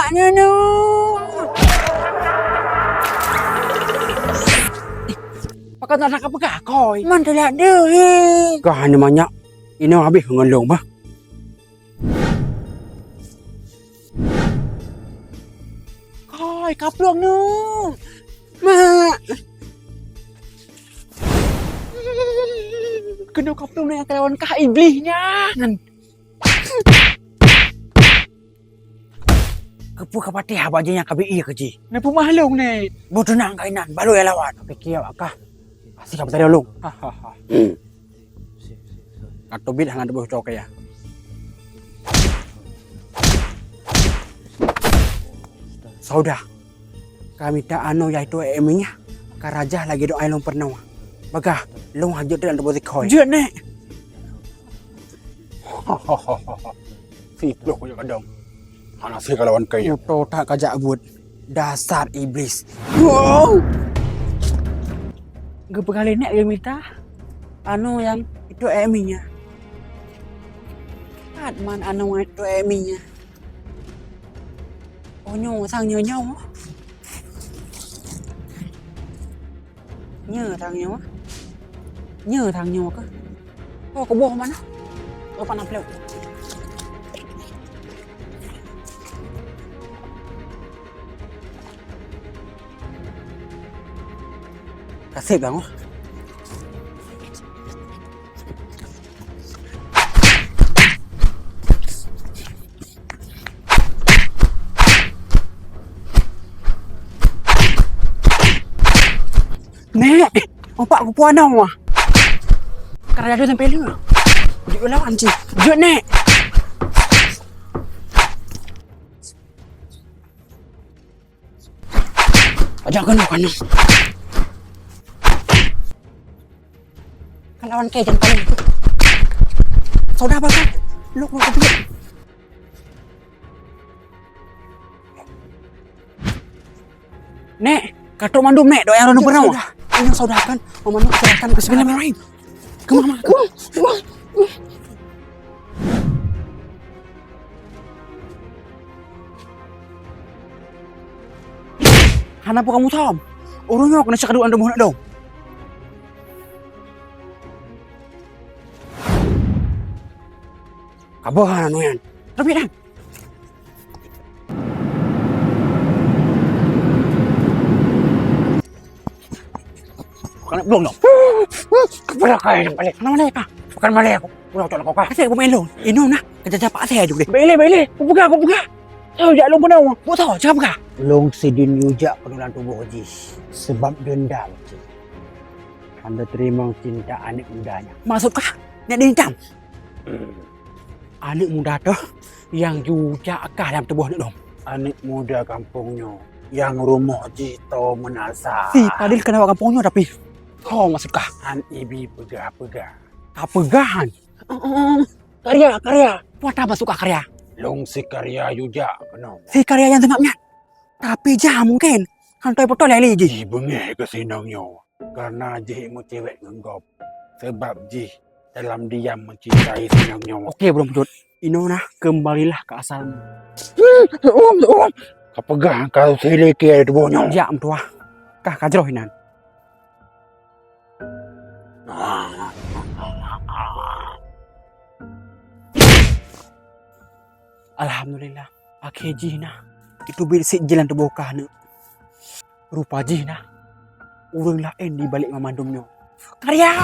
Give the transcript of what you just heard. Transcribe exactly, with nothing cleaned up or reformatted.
Nyoe, nyoe. Pakon tak ka peugah, Koi? Man teulat deuh, he. Kah hana manyak, inoe habéh ngon lôn bah. Koi, kaplueng nyoe. Mak. Keunoe kaplueng nyoe nyang kalawan kah iblih nyan. Keupeue ka patéh haba jih nyang ka bi-ie keu jih? Neupeumah lôn, Nek. Boh teunang kainan, balo ya lawan. Piké awak kah? Asyik ka peutadong lôn. Ha, ha, ha. Hmm. Ka teubiet hana teuboh cok ya. Saudah. Ka mita anoe yaitu ék minyah. Ka rajah lagée doa lôn peurunoe. Bagah, lôn hajat dan teuboh sikoi. Jeuet, Nek. Siplôh kujak kadang. Hana sih kalawan kayée. Uto tak kajak buet. Dasar iblis. Wow! Geupeugah lé Nek geumita. Anu nyang itu ék minyah. Pat man anu itu ék minyah. Oh, nyoe sang nyoe nyoe. Nyoe sang nyoe. Nyoe sang nyoe kah? Oh, keuboh mana? Oh, panas lewat. Kasih bang. Nek, ompak kupuan dong wah. Karena dia sampai lu. Dia lawan je. Jut, Nek. Aja kena, kena. Kan lawan ke jangan paling. Saudah apa kan? Lu, lu, lu. Nek, katok mandum, Nek, dok nyang roh pernah. Saudah. Ini saudah kan? Mama nu serahkan ke sebelah lain. Ke mama. Hana apa kamu tahu? Urang nyoe kena cakap dulu anda mohon dong. Kabah hana nuyan. Tapi dah. Bukan belum dong. Kepala kaya yang balik. Mana mana ya kak? Bukan malah aku. Udah cok kau kah? Saya pemain lo. Ino nah. Kerja cepat saya juga deh. Bele bele. Aku pegang aku pegang. Saya jak lo pun awak. Buat tahu siapa kah? Long sidin yujak penulan tubuh jih. Sebab dendam jih. Hana teurimong cinta aneuëk mudanya. Maksud kah? Nak dendam? Aneuëk muda toh nyang jujak kah lam tuboh aneuëk lom. Aneuëk muda kampung nyoe nyang rumoh jih to meunasah. Si padil keuneuk kampung nyoe tapi. Ho maksud kah? Han ibi peugah-peugah. Ka peugah han. Karya, karya. Peue ata maksud kah karya? Long si karya jujak keunoe. Si karya nyang seunab nyan. Tapi jah mungkin. Han toi beutôi lé jih. Ibeungéh keu sinong nyoe. Karena jih meucewek ngon gob. Sebab jih dalam diam mencintai sinong nyoe. Oke, Bro Pujut. Inoe nah, kembalilah ke asalmu. Um, um. Kapeugah ka silike tuboh nyoe. Jak meutuah. Kah ka jroh inan. Alhamdulillah. Akhé jih nah, itu biet sit jilan tuboh kah neuk. Rupa jih nah, ureuëng laén di balik mamandum nyoe. Karya!